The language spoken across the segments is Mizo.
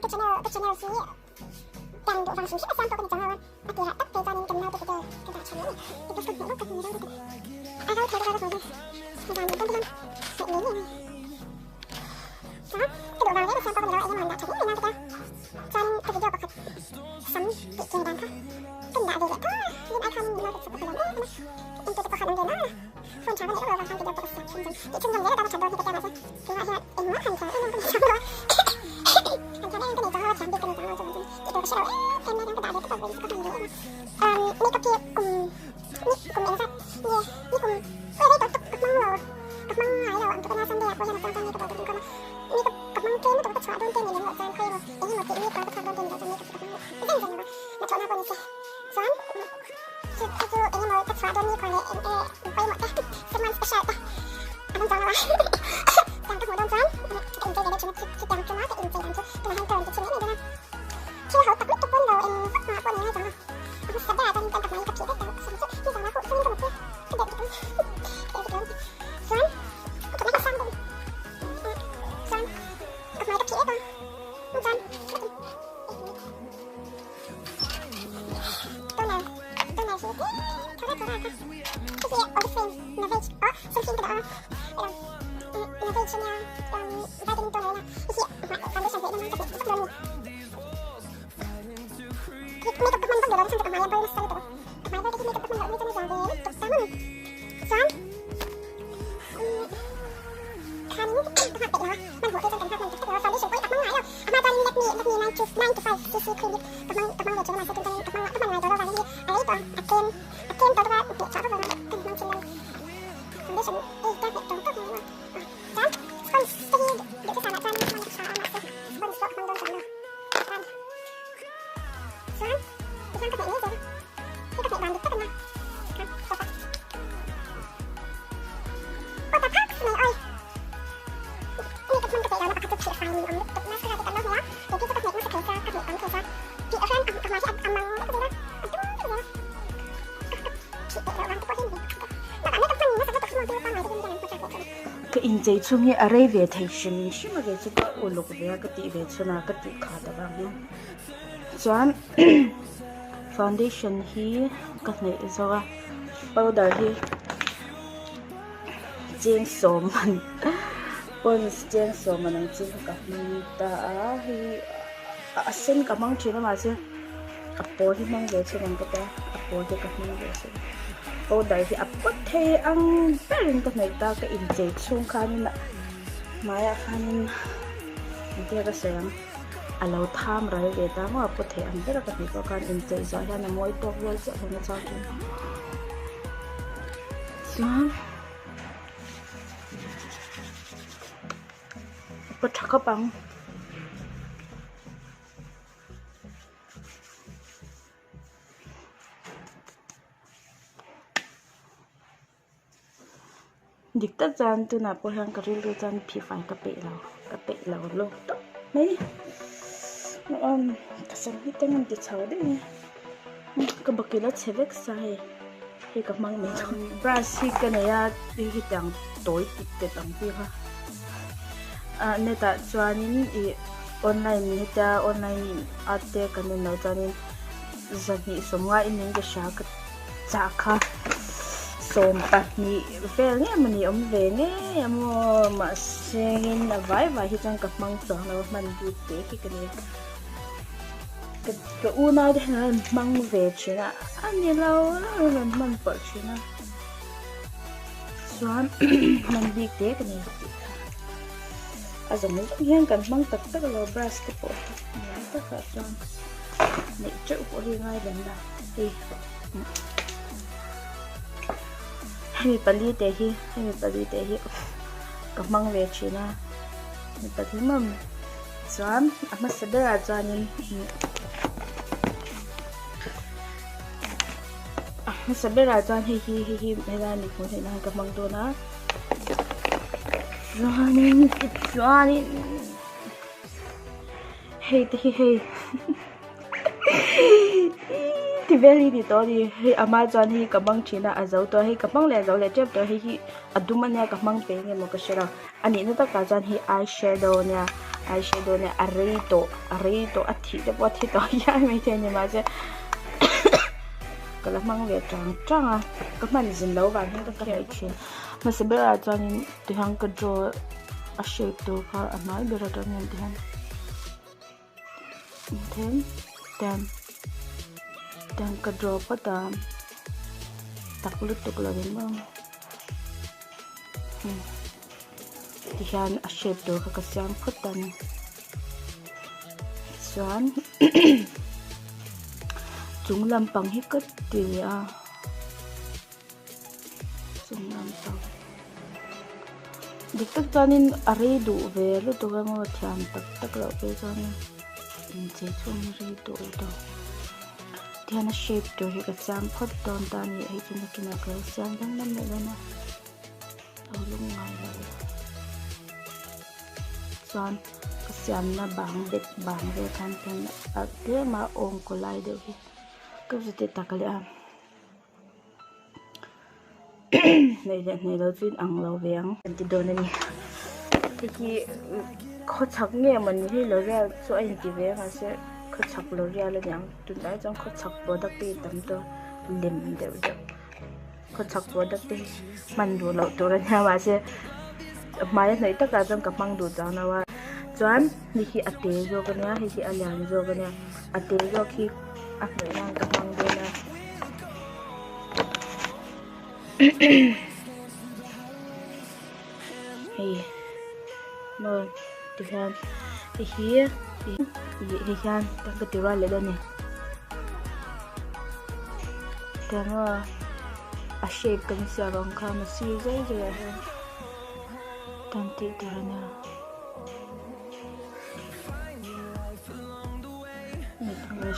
Ka channel ka channel hi dan duh vang hrim hrim a siam pawh ka ni chuang lo a, a tirah tak phei chuanin kan naute video ka dah tha mai a ni. I post ka hmuh lawk ka hmu dawn ka a ro thei deuh a ka hmu hian zan dawn te hian hmuh ngei ngei a ni. Chuan ka duh vang reng a siam pawh ka ni lo a, engemaw han dah tha mai mai nau te tia chuanin ka video pakhat sam tih keng dan kha ka dah ve leh tho a, rin ai khanin min lo hlut sak ka hmu lawm em em a, entute pawh khan an ve nual a. Phone tha ka neih loh avang khan video pawh ka siam chhunzawm tih chhunzawm zel atana that dawn hi ka tia mahse tunah hian engmah han thiam em em ka nei chuang lo a, han thiam em em ka nei chuang lo a, thiam bik ka nei chuang lo chuvang chuan tih tur ka hre lo em em mai chuan ka dah ve tawp a vawiin chu ka hman ve em a. Umm makeup hi kum ni kum engzat nge ni kum awi rei tawh tawp ka hmang lo ka hmang ngai lo ang tluk ania Sunday ah pawh hian a chuang chuan makeup lo tur ka inkhawm a, makeup ka hmang tlem lutuk a ka chhuah dawn te ni lem loh chuan khawi emaw eng emaw tih ni kual ka chhuak dawn te ni loh chuan makeup hi ka hmang zen zen lo a, hnathawhna pawh ni se chuan. Chu chu chu eng emaw ka chhuah dawn ni khaw leh eng e pawimawh te sermon special te a rawn zawng lo a tiang ka hmuh dawn chuan ka inchei ve deuh thin a chu chutiang chunga ka inchei dan chu tunah hian ka rawn ti chhin mai mai dawn a thil ho tak lutuk pawn lo eng vak hma pawh ni ngai chuang lo a hmasa berah chuan ka hmai ka phih vek ta sam chu ni zana huh chungin ka mutpui a ka delh dik ang ka delh dik lo chuan ka thawmhnaw hi sang deuh chuan ka hmai ka phih vek a chuan Ka inchei chhung hi a rei ve thei hrim hrim a kei chu ka uluk ve a ka tih ve chhun a ka tih khat avang hian chuan foundation hi ka hnaih zawk a powder hi cheng sawm man pons cheng sawm man ang chi kha ka hmang ta a hei a sen ka hmang thin a mahse a pawl hi hmang ve chhun ang ka tia a pawl hi ka hmang ve chhun powder hi a pawt thei ang berin ka hnaih ta ka inchei chhung khanin hmaiah khanin engtia ka sawi ang a lo tham ral ve ta maw a pawt thei ang bera ka hnaih pawh khan inchei zawh hian a mawi tawk vel chiah hian a chhuak thin chuan a pawt tha khawp ang. Dik tak chuan tunah pawh hian ka rilru chuan phifai ka peih lo ka peih lo lawk tawp mai umm ka sam hi te rawn ti chho daih a ka bakilh a chhe vek sa hei hei ka hmang mai dawn brush hi ka nei a hei hi tiang tawi tit tet ang chi kha ah net ah chuanin ih online hetia online a te kan en loh chuanin zahnih sawmnga in in ka hria ka chah kha 20 vel nge mawni awm ve ngei a maw mahse in a vai vai hi chuan ka hmang chuang lo a hman bik te khi ka nia ka ka unau te hian an rawn hmang ve thin a a ni lo lo an rawn hman pawlh thin a chuan hman bik te ka nei tih kha a zawng zawng hian kan hmang tak tak lo brush te pawh hi ngai takah chuan neih teuh pawh hi ngai lem lo hei hemi pali te hi hemi pali te hi ka hmang ve thin a mi pathum awm chuan a hmasa berah chuanin a hmasa berah chuan hei hi hei hi helai mi hmuh theih nan ka hmang dawn a chuanin tichuanin hei te hi hei. ti vel hi ni tawh a ni hei a hma chuan hei ka hmang thin a a zo tawh a hei ka hmang leh zo leh tep tawh hei hi a dum ania ka hmang pe nge maw ka hre lo a nihna takah chuan hei eye shadow ania eye shadow ania a rei tawh a rei tawh a thih te pawh a thi tawh hial maithei a ni mahse ka la hmang ve tang tang a ka hman zin loh vang hian ka hnawih thin hmasa berah chuanin tihian ka draw a shape tur kha a hnuai ber atang hian tihian. Then tan tan ka draw phawt a tak lutuk lo in maw tihian a shape tur kha ka siam phawt a ni chuan chung lampang hi ka ti leh a. Chung lampang dik tak chuanin a rei duh ve lutuk a maw thiam tak tak loh phei chuanin inchei chhung hi rei duh lutuk tihian a shape tur hi ka siam phawt dawn ta a ni hei chu nakinah ka lo siam danglam leh dawn a lo lungngai lo chuan ka siamna bang bet bang vel khan khian a tlem a awng kaw lai deuh hi ka zu ti tak leh a. Hnaih leh hnaih lo chu inang lo ve ang kan ti dawn a ni hei hi khawchhak nge mawni hi l'oreal chu a inti ve a mahse khawchhak l'oreal a niang tunlai chuan khawchhak product te hi tam tawh lem deuh deuh khawchhak product te hi hman duh loh tur a nia mahse hmai a hnawih takah chuan ka hmang duh chuang lo a chuan hei hi a te zawk a nia hei hi a lian zawk a nia a te zawk hi a hnawih nan ka hmang dawn a. Hei maw tihian hei hi hei hian ka ti rual leh dawn a ni tiang a a shape kan siam ang khan a sir zai zai ah hian tan tih tur a nia.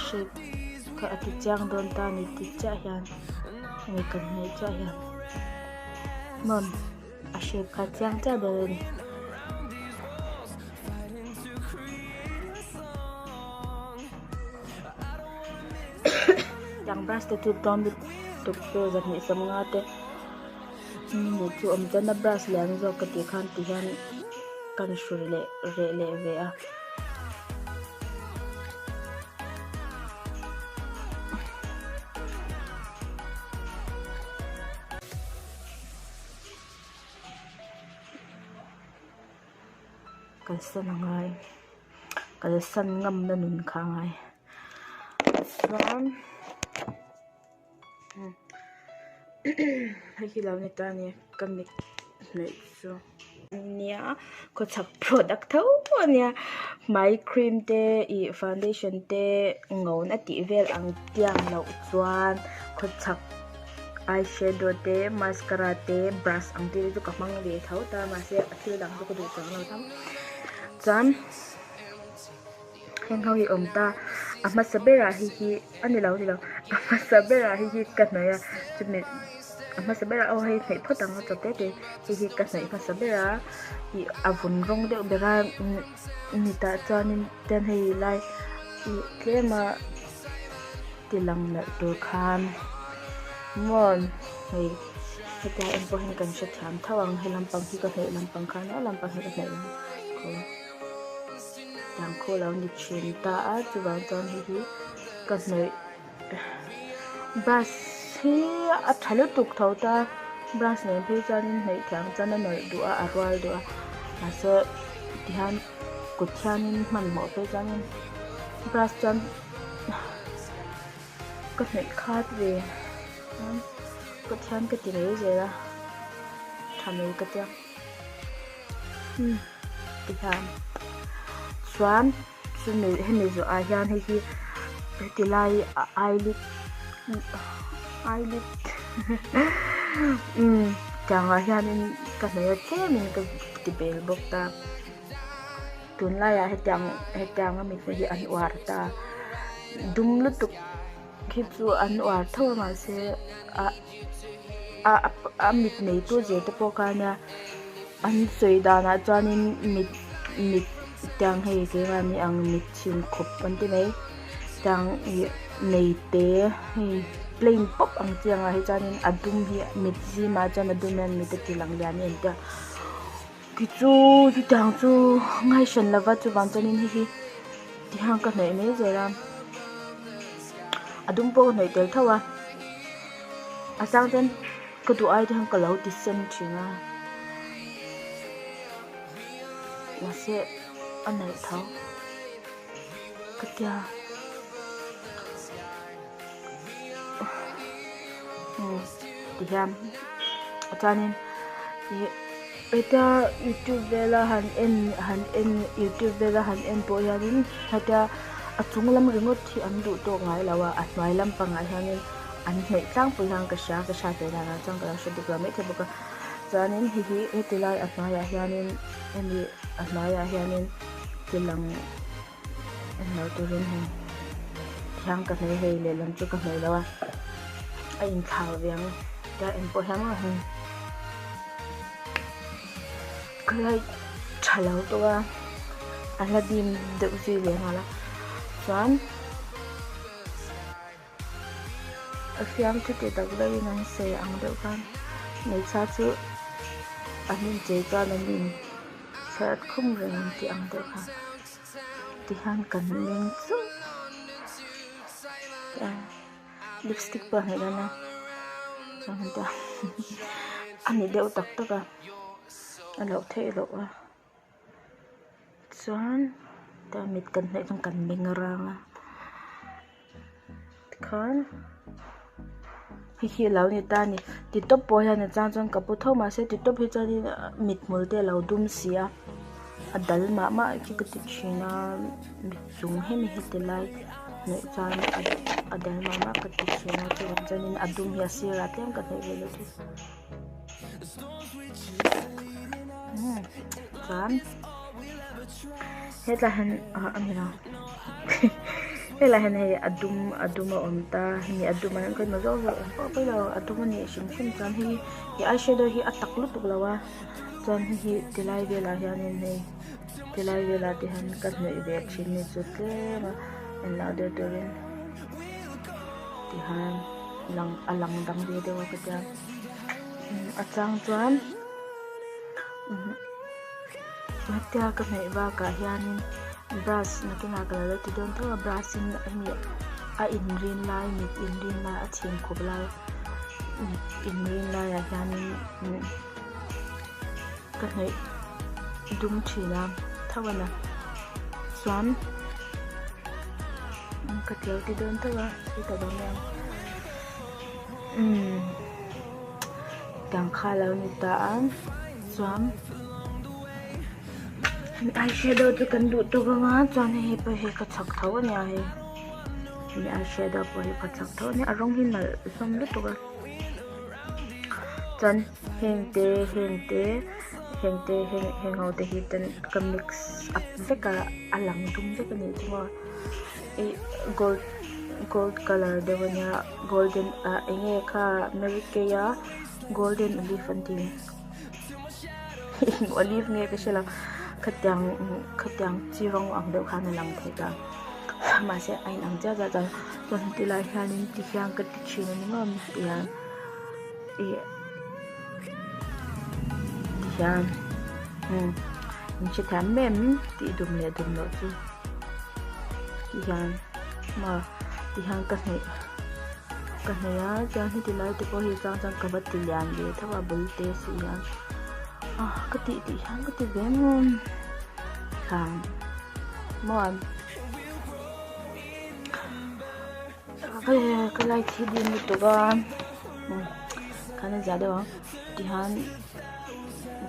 Shape kha a ti chiang dawn ta a ni tih chiah hian hemi kan hmuh chiah hian hmun a shape kha a chiang chiah dawn a ni. Tiang brush te chu tlawm lutuk chu zahnih sawmnga te hmuh chu awm chuan a brush lian zawk ka tih khan ti hian kan hrui leh reh leh ve a. Kalsan a ngai kalsan ngamna nun kha a ngai chuan hei hi lo ni ta a ni ka mit hnaih chu nia khawchhak product tho a nia hmai cream te ih foundation te ngawn a tih vel ang tiang loh chuan khawchhak eyeshadow te mascara te brush ang te chu ka hmang ve tho ta mahse a thil dang chu ka duh chuang lo tho chuan. Heng ho hi awm ta a hmasa berah hei hi a ni lo a ni lo a hmasa berah hei hi ka hnawih a chumi a hmasa berah aw hei hnawih phawt ang a chawp te te hei hi ka hnawih hmasa ber a ih a vun rawng deuh ber a mitah chuanin ten hei lai ih tlem a ti lang nalh tur khan maw hei hetia en pawh hian kan hrethiam tho ang he lampang hi ka hnawih lampang khan a lampang hi ka hnawih lampang. Tiang khaw lo ni thin ta a chuvang chuan hei hi ka hnawih brush hi a tha lutuk tho ta brush nen phei chuanin hnawih thiam chuan a nawlh duh a a rual duh a mahse tihian kut hianin hmanhmawh phei chuanin brush chuan ka hnawih khat ve chuan kut hian ka ti mai zel a tha mai ka tia. Tihian chuan chumi hemi zawhah hian hei hi heti lai eyelid eyelid umm tiangah hianin ka hnawih a tlemin ka ti bel bawk ta tunlaiah hetiang hetiang ami te hi an uar ta dum lutuk hi chu an uar tho a mahse ah. A mit neitu zir te pawh kha ania an sawi danah chuanin mit mit tiang hei keimahni ang mit chhin khawp an ti mai. Tiang ih nei te hei plain pawp ang chi ang ah hi chuanin a dum hi mit zimah chuan a dum hian mit a ti lang lian em tia tichu chutiang chu ngaihsan lova chuvang chuanin hei hi tihian ka hnawih mai zel a a dum pawh ka hnawih tel tho a a chang chuan ka duh ai te hian ka lo ti sen thin a mahse a nalh tho. Ka tia tihian chuanin ih hetia youtube vela han en han en youtube vela han en pawh hianin hetia a chung lam ringawt hi an duh tawk ngai lo a a hnuai lampangah hianin an hnawih tlangpui hian ka hria ka hriat ve danah chuan ka lo hre dik lo maithei bawk a chuanin hei hi heti lai a hnuaiah hianin hemi a hnuaiah hianin. Ti lang en lo turin hei thiang ka hnawih hei lehlam chu ka hnawih lo a a inthlau ve ang tia eng pawh hian maw hei ka light tha lo tawh a a hla dim deuh zui leh nghal a chuan a fiam chu ti tak deuhin an sawi ang deuh khan hmeichhia chu an inchei chuan an in chhiat khum reng an tih ang deuh khan tihian kan meng chauh a lipstick pawh a hnawih dawn a a ni deuh tak tak a a loh theih loh a. Chuan ta mit kan hnaih chuan kan meng rang a tikhan hei hi alo ni ta a ni ti tawp pawh hian a chang chuan ka pu tho mahse ti tawp hi chuanin mithmul te alo dum si a a dal mah mah khi ka ti thin a mit chung hemi heti lai hnawih chuan a dal mah mah ka ti thin a chuvang chuanin a dum hi a sirah tlem ka hnawih ve leh thung. Chuan hetlai hian ah a ni lo helai hian hei a dum a dum a awm ta hemi a dum ah hian khawi maw zawk zawk eng pawh pawilo a dum a nih hrim hrim chuan hei hi eye shadow hi a tak lutuk lo a chuan hei hi tilai velah hianin hei tilai velah te hian ka hnawih ve thin ni chu tlem a englo deuh turin tihian lang a lang dang ve deuh a ka tia a chang chuan hetia ka hnaih bakah hianin brush nakinah ka lo la ti dawn tho a brush in hemi a inrin lai mit inrin lai a chhim khup lai mit inrin laiah hianin ka hnawih dum thin a tho a na chuan ka ti lo ti dawn tho a sawi ta lo mai ang umm tiang kha a lo ni ta a chuan eyeshadow chu kan duh tawk ang a chuan hei hi pawh hi ka chak tho a nia hei hemi eyeshadow pawh hi ka chak tho a nia a rawng hi nalh hlawm lutuk a chuan heng te heng te heng te heng heng ho te hi ten ka mix up vek a a lang dum vek a nih chu maw ih gold gold colour deuh a nia golden ah eng nge kha mary kay a golden olive an tih eng olive nge ka hre lo khatiang khatiang chi rawng ang deuh khan a lang thei ta mahse a inang chiah chiah chuan chuan tilai hianin tihian ka ti thin a ni maw tihian. Ih tihian umm in hrethiam em tih dum leh dum loh chu tihian maw tihian ka hnawih ka hnawih a chuan heti lai te pawh hi chang chuan ka va ti lian ve tho a bul te si hian ah ka tih tih hian ka ti ve em khan maw. Ka light hi dim lutuk a khan a zia deuh ang tihian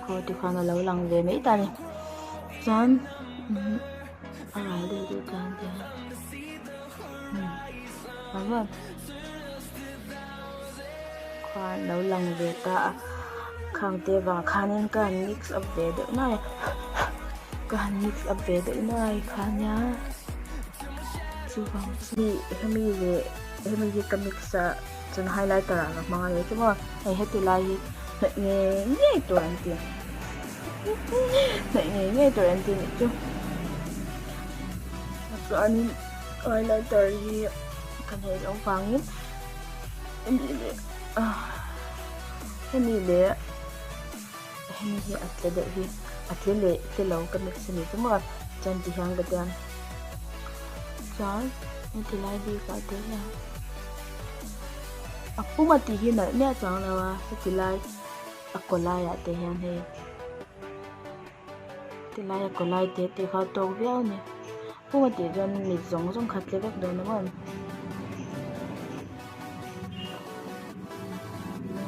khaw tikhan a lo lang ve mai ta a ni chuan a ral deuh deuh chuan tihian khuan a lo lang ve ta a khang te vang khanin ka han mix up ve deuh nuai a ka han mix up ve deuh nuai kha nia. Chuvang chu hemi leh hemi hi ka mix a chuan highlighter ah ka hmang a ni chu maw hei heti lai hi hnawih ngei ngei tur an ti hnawih ngei ngei tur an ti nih chu chuanin Highlighter hi ka neih loh vangin hemi leh hemi leh hemi hi a tle deuh hi a tle leh tle lo ka mix a ni chu maw chuan ti hian ka tia chuan heti lai bikah te hian a pum a tih hi nalh miah chuang lo a heti lai a kaw laiah te hian hei. Tilai a kaw lai te tih kha a tawk viau a ni pum a tih chuan mit zawng zawng khat tle vek dawn a maw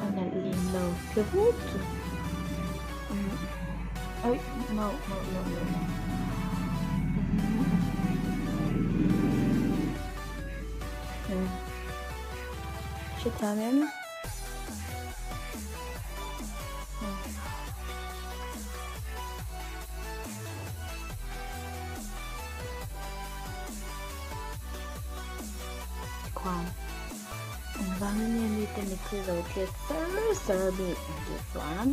a nalh lem lo tle vut chu aih no no no no no hrethiam em. Khuan engvangin nge mite mitthi zo tlet sar sar a bik ang tih chuan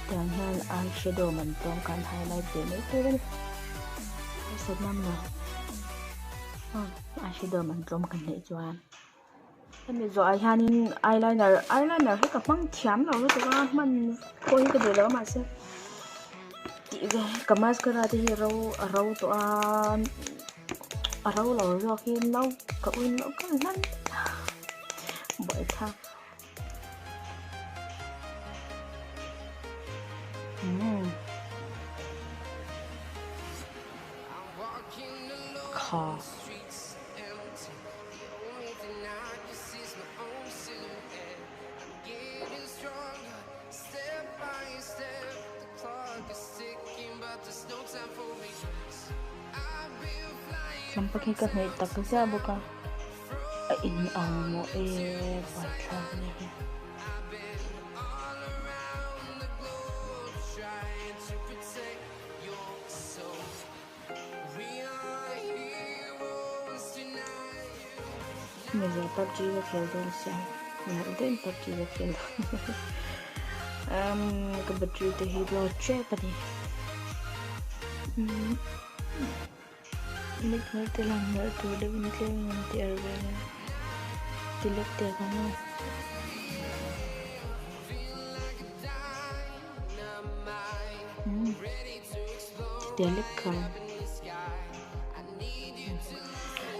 tiang hian eye shadow man tlawm khan highlight ve mai tur a ni harsatna awm lo eye shadow man tlawm kan neih chuan. Hemi zawhah hianin eyeliner eyeliner hi ka hmang thiam lo lutuk a hman pawh hi ka duh lo a mahse tih ve ka mascara te hi ro a ro tawh a a ro lo zawk hi no ka ui no ka hman buaithlak umm kha. Lampa khi ka hnaih tak ziah bawk a a in ang maw e buaithlak ania hei. Mizo PUBG ka khel dawn sia nalh deuhin PUBG ka khel dawn umm ka battery te hi low tep a ni umm mit te lang nalh tur deuhin tlem in an ti er vel a ti lek tek ang a.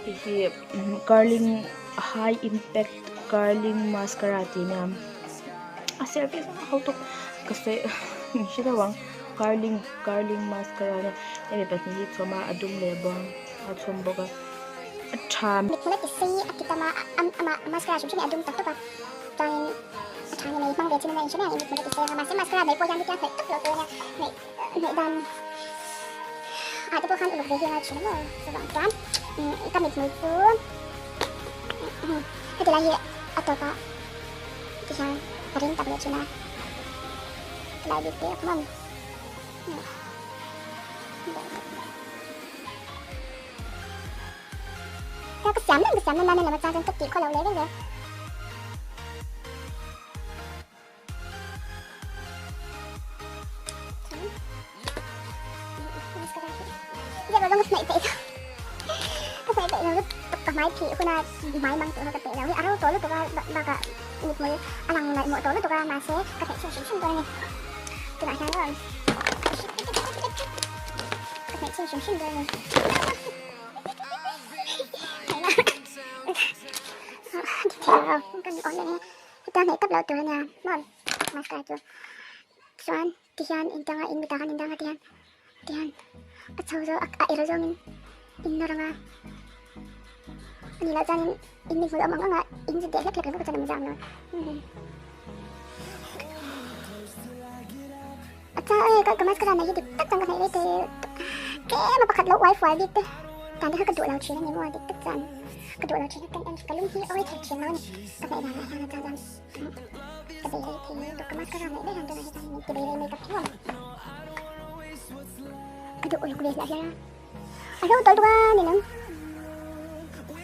Hei hi curling high impact curling mascara tih ania a serh viau a ho tawp ka sawi min hre deuh ang curling curling mascara ania hemi pahnih hi chhawm a a dum leh a buang a chhawm bawk a a tha. Chuanin a tha ni mai hmang ve chin a inhre mai ang i mit hmul a ti sei anga mahse mascara nei pawh hian hetiang hnaih tawp loh tur ania hnaih hnaih dan ah te pawh khan uluk ve hi a ngai thin a maw chuvang chuan ka mit hmul chu heti lai hi a tawp ah ti hian ka ring tak leh thin a tilai bik te a khawm Ka siam reng ka siam reng nan lam atang chuan ka tih khawlo leh vek zel. Zep lo zawng ka hnaih peih lo. Ka hnaih peih lo lutuk ka hmai phih huna hmai mang tur kha ka peih lo hi a ro tawh lutuk a bakah mithmul a lang ngaih mawh tawh lutuk a mahse ka hnaih chhin hrim hrim dawn a ni. Tunah hian aw ka hnaih chhin hrim hrim dawn a ni. Chuan tihian intanga in mitah khan indang a tihian tihian a chho zawng a er zawngin in nawr anga ani lah chuanin in mi hmul awm ang anga in zut deh hlek hlek ringawt chuan a zam lo a cha e ka mascara nei hi dik tak chuan ka hnaih rei thei tlem a pakhat lo uai fual bik te tan te kha ka duh lo thin a ni maw dik tak chuan ka duh lo thin a kan en ka lung hi a awi thei thin lo a ni ka hnaih danah hian a cha chuan ka bei rei thei lutuk ka mascara hnaih daih hian tunah hi chuan min ti bei rei makeup phian ka duh uluk ve hlah hlar a a ro tawlh tuk a ni nang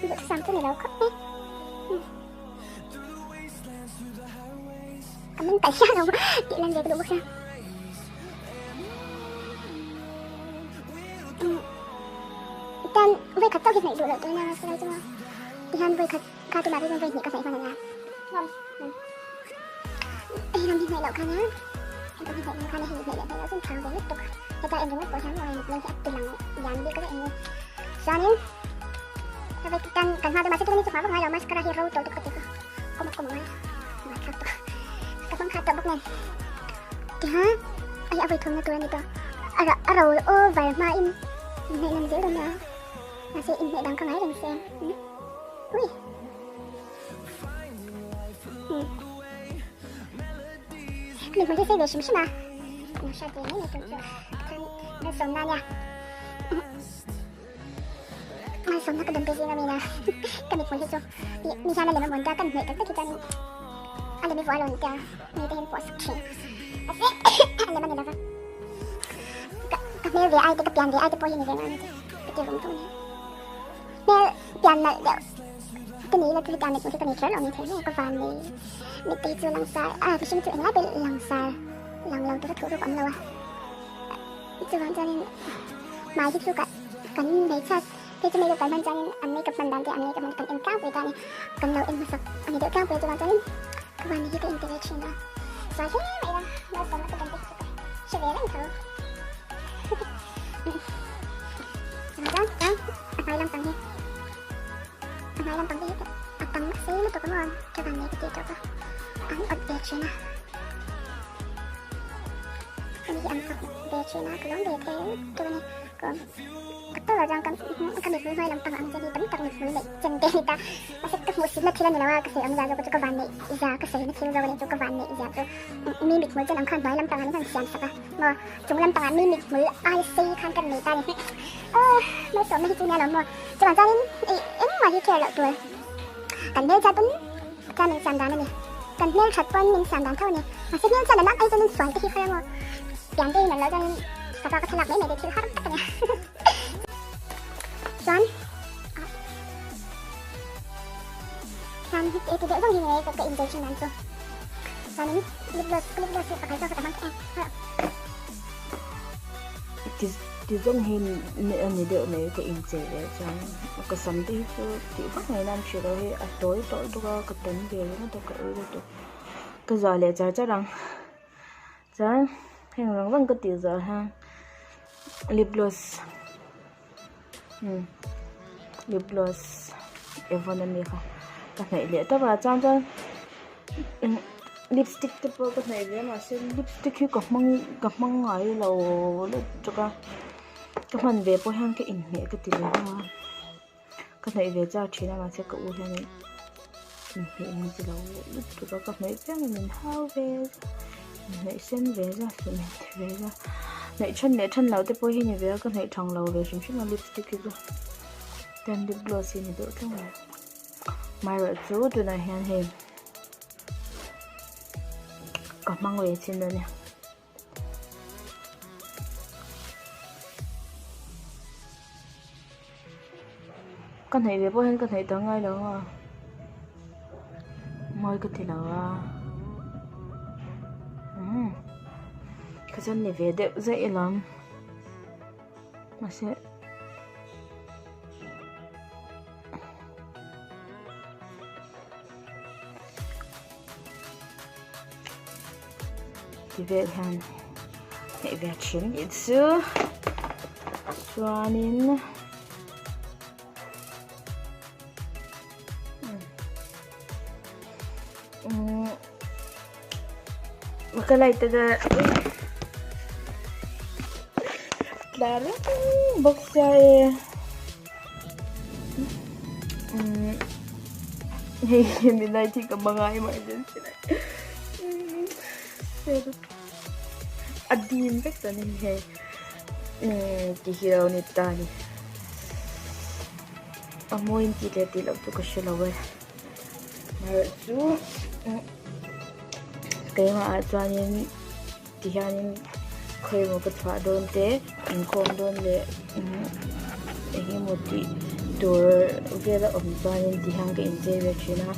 duhthusam chu ni lo khawp mai. Ka meng tai hian lo tih lan ve ka duh bawk sia. Tan Vawi khat chauh hi hnaih duh loh tur ania mascara hi chu maw tihian vawi khat kha tunah phei chuan vawi hnih ka hnaih hman ania hei lam hi hnaih loh khan a hei pawh hi hnaih loh khan a hei hnaih leh hnaih loh chuan thau ve lutuk heta en ringawt pawh hian maw hei mitmeng hi a ti lang lian bik daih ani chuanin hei tan kan hma chu mahse tuna ni chu hma vak ngai lo mascara hi ro tawh lutuk ka ti kha kawm a kawm a ngai a thlak tawh ka hmang khat tawh bawk nen tiha hei a vawi thawmna tur ani tawh a ro over hmain inhnaih nan zel dawn nia mahse inhnaih dang ka ngai reng se ui mi hmul hi sei ve hrim hrim a lo hriat ve mai mai tur chu khan malsawmna ania malsawmna ka dawn te zing ami na ka mit hmul hi chu mi hian a lem a mawn ta ka hnaih tak tak hi chuan a lem i vuah a lo ni tia mi te hian pawh sak thin mahse a lem a ni lova ka hmel ve ai te ka pian ve ai te pawh hi ni ve mai ka ti rum rum a ni hmel pian nalh deuh ka ni ila chu hetiang mit hmuh hi ka nei kher lo mai thei mai ka van nei mit te hi chu langsar a mihring chu englai pawh langsar lang lo tura thuh ruk awm lo a chuvang chuanin hmai hi chu ka kan hmeichhia phei chu makeup kan hman chuanin an makeup hman dan te an makeup hman kan en tlangpui ta a ni kan lo en hmasak a ni deuh tlangpui a chuvang chuanin ka van nei hi ka en tel thin a sual hle mai ila malsawmna ka dawn te hi chu ka hre ve reng tho chuvang chuan a hmai lampang hi A hmai lampang te hi a tam a sei lutuk a maw ka van nei ka tih tawp a an awt ve thin a hemi hi an fak ve thin a ka lawm ve thei lutuk a ni ka tak tawk ah chuan ka ka mithmul hnuai lampang ang chen hi tam tak mithmul neih chen te a ni ta mahse ka hmuhsitna thil a ni lo a ka sawi awm zia zawk chu ka van neih zia ka sawina thil zawk a ni chu ka van neih zia chu mi mithmul chen ang khan hnuai lampang ah min han siam sak a maw chung lampang ah mi mithmul ai sei khan ka nei ta a ni aw malsawmna hi chu nia lo maw. Chuvang chuanin ih engmah hi care loh tur kan hmelchhiat pawn chuan min siam dan a ni. Kan hmelthat pawn min siam dan tho a ni. Mahse hmelchhiat a nak ai chuanin sual te hi har emaw pian te hi nan loh chuanin sava ka thlalak mai mai te thil har tak a ni. Chuan ah chuan hi ti deuh zawng hi ni mai ka inzei thin dan chu. Chuanin lip gloss lip gloss hi pakhat zawk ka hmang thei a. Ti zawng hi a ni deuh mai ka inchei leh chuan ka sam te hi chu tih vak mai nan hrilh loh hi a tawi tawh lutuk a ka tam ve ringawt a ka ui lutuk ka zah leh char char ang chuan heng rang rang ka tih zawh hian lip gloss umm lip gloss avon ami kha ka hnaih leh tawp a chuan chuan lipstick te pawh ka hnaih ve a mahse lipstick hi ka hmang ka hmang ngai lo lutuk a ka hman ve pawh hian ka inhmeh ka ti leh a ka hnaih ve chak thin a mahse ka u hian inhmeh min ti lo lutuk a ka hnaih chiang a min hau ve inhnaih sen ve zat leh min ti ve zat hnaih then leh then loh te pawh hi ni ve a ka hnaih thang lo ve hrim hrim a lipstick hi chu ten lip gloss hi ni deuh tlat mai amaherawhchu tunah hian hei ka hmang ve chin a ni. Ka hnaih ve pawh hian ka hnaih ta ngai lo ang a mawi ka ti lo a umm ka chuan ni ve deuh zaih alawm mahse. Ti vel hian hneih ve thin nih chu chuanin umm ka light te tla reng bawk sia e. Hei hi midnight hi ka hmang a emergency light a dim vek ta ni hei ti hi lo ni ta ni a mawi in tih leh tih loh chu ka hre lo e amaherawhchu keimah ah chuanin ti hianin khawi emaw ka chhuah dawn te inkhawm dawn leh eng emaw tih tur vel a awm chuanin ti hian ka inchei ve thin a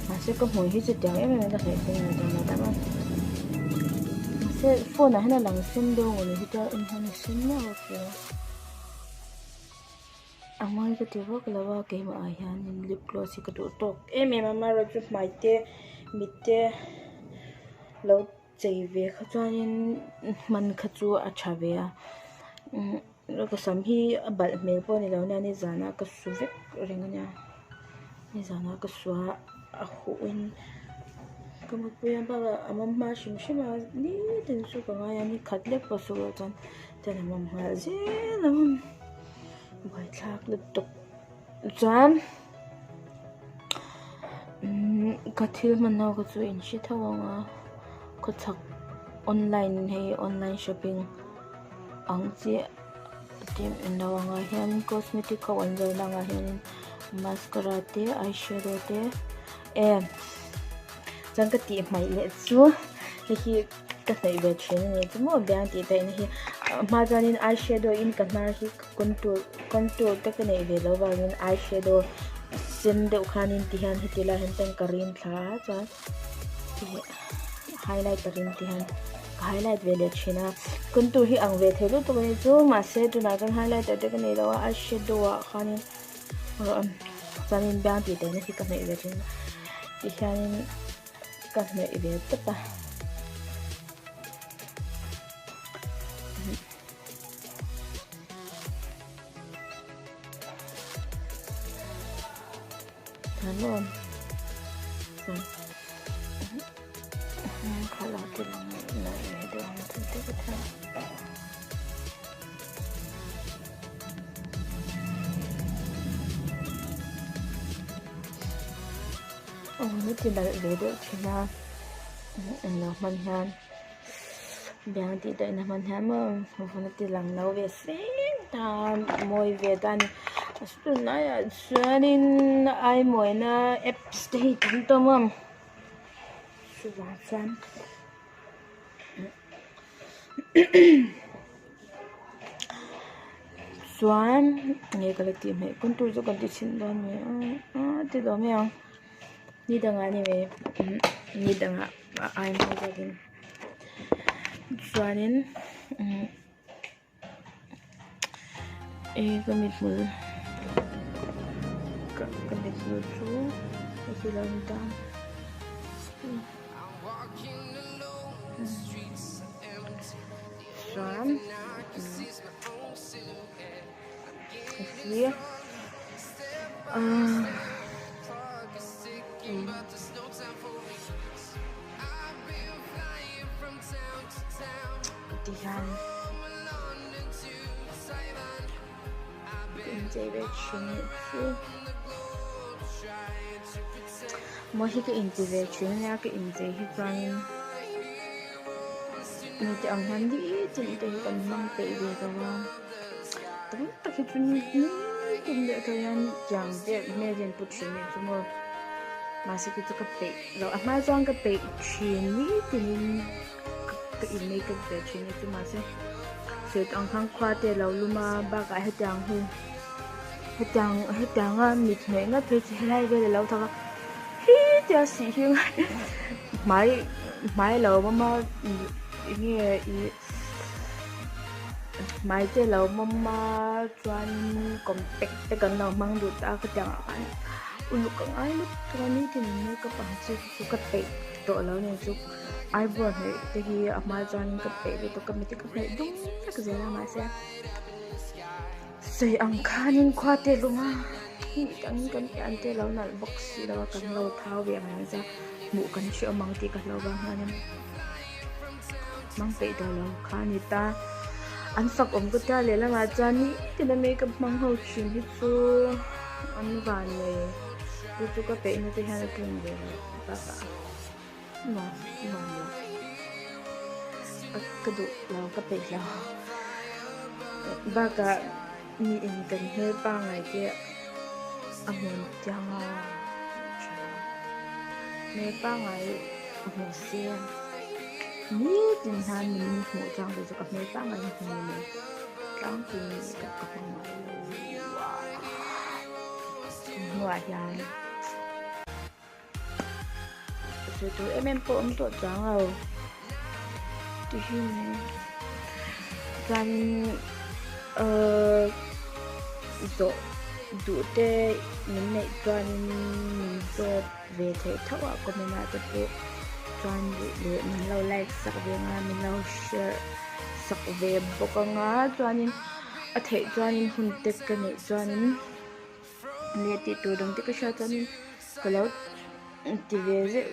mahse ka hmui hi chutiang em em in ka hnaih thei lo ta a mahse phone ah hian a lang sen deuh ang hi chuan en hian a sen miah bawk si a. A mawi ka ti vak lo a keimah ah hianin lip gloss hi ka duh tawk em em a amaherawhchu hmai te mit te lo chei ve kha chuanin hman kha chu a tha ve a umm ka sam hi a balh hmel pawh a ni lo nia nizanah ka su vek reng a nia nizanah ka su a a huh in ka mutpui a bakah a mawm hma hrim hrim a nitin chu ka ngai a ni khat lek pawh su loh chuan chuan a mawm nghal zel ang buaithlak lutuk chuan umm ka thil hman ho kha chu in hre tho ang a khawchhak online hei online shopping ang chiah tih englo angah hian cosmetic ho an zawrhna angah hianin mascara te eyeshadow te em chuan ka tih hmaih leh chu hei hi ka hnaih ve thin a ni chu maw biang tih daih na hi a hma chuanin eyeshadow in ka hnar hi contour contour te ka neih ve loh vangin eyeshadow sen deuh khanin ti hian heti lai hian chuan ka rin thla a chuan highlighter in ti hian ka highlight ve leh thin a contour hi ang ve thei lutuk a ni chu mahse tunah chuan highlighter te ka nei lo a eyeshadow ah khanin chuanin biang tih daihna hi ka hnaih ve thin a ti hianin. Ka hnawih ve tawp a. Thanuam chuan khala te lang hnawih ve deuh ang chu te ka thla. Aw ni ti nalh ve deuh thin a englo hman hian biang tih daihna hman hian maw vun a ti lang lo ve seng ta a mawi ve ta a ni tunlaiah chuanin ai mawina apps te hi tam tawh maw chuvang chuan. Chuan nge ka la tih hmeh contour chu kan ti chhin dawn a ni a ti lo mai ang ni dangah a ni mai ni dangah a ai mawi zawkin chuanin umm eh ka mithmul ka mithmul chu hei hi lo ni ta. Chuan hei hi ti hian ka inchei ve thin chu maw hi ka inti ve thin ania ka inchei hi chuanin mite ang hian nitin te hi kan hmang peih ve lo a tam tak hi chu nitin deuh tawh hian tiang vel hmel hi an pu thin a ni chu maw mahse kei chu ka peih lo a hma chuan ka peih thin nitinin ka in makeup ve thin a chu mahse sawi ang khan khua te alo lum a bakah hetiang hi hetiang hetianga mit hnaih ngat phei chu helai vel alo thawk a khitia sih hi hmai hmai alo awm a enge ih hmai te alo awm a chuanin compact te kan lo hmang duh ta a khatiang ah khan uluk a ngai lutuk a nitin makeup ang chi chu ka peih tawh lo nen chu eyebrow hnawih te hi a hma chuan ka peih lutuk ka mit hi ka hnawih dum vek zel a mahse sawi ang khanin khua te lung a hnih dangin kan pian te lo nalh bawk si lo a kan lo thau ve ang reng a hmuh kan hre awm ang tih ka hlauh vang hianin hmang peih tawh lo kha a ni ta an fak awm ka tia lehlamah chuan nitin a makeup hmang ho thin hi chu an van nei chu chu ka peihna te hian a tlin ve lo bakah nuam nuam lo ka duh lo ka peih lo bakah mi in kan hmel pangngai te a hmuh chiang a hmel pangngai hmu se nitin hian min hmuh chuang te chu ka hmel pangngai hi hmu mai tlangpui ka hmang ngai lo a hnuah hian. Sawi tur em em pawh awm tawh chuang lo ti hi chuanin ahh zawh. Duh te min neih chuanin min zawt ve theih tho a comment ah te pawh chuan duh leh min lo like sak ve anga min lo share sak ve bawk anga chuanin a theih chuanin hun te ka neih chuanin leh tih tur dang te ka hriat chuanin ka lo ti ve zeuh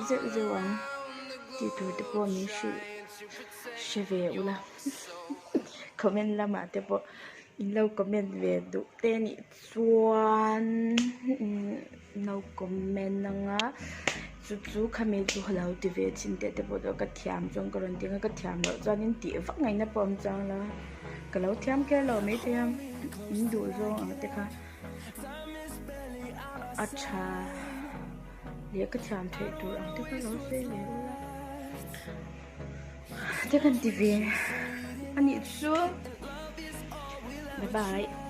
zeuh zeuh ang tih tur te pawh min hrilh hre ve ula comment lamah te pawh. In lo comment ve duh te nih chuan in lo comment anga chu chu khami chu ka lo ti ve thin teh te pawh chu ka thiam chuan ka rawn ti anga ka thiam loh chuan in tih vak ngaihna pawh a awm chuang lo a ka lo thiam kher lo maithei a in duh zawng ang te kha a tha leh ka thiam theih tur ang te kha lo sawi ve ula te kan ti ve a nih chu bye bye.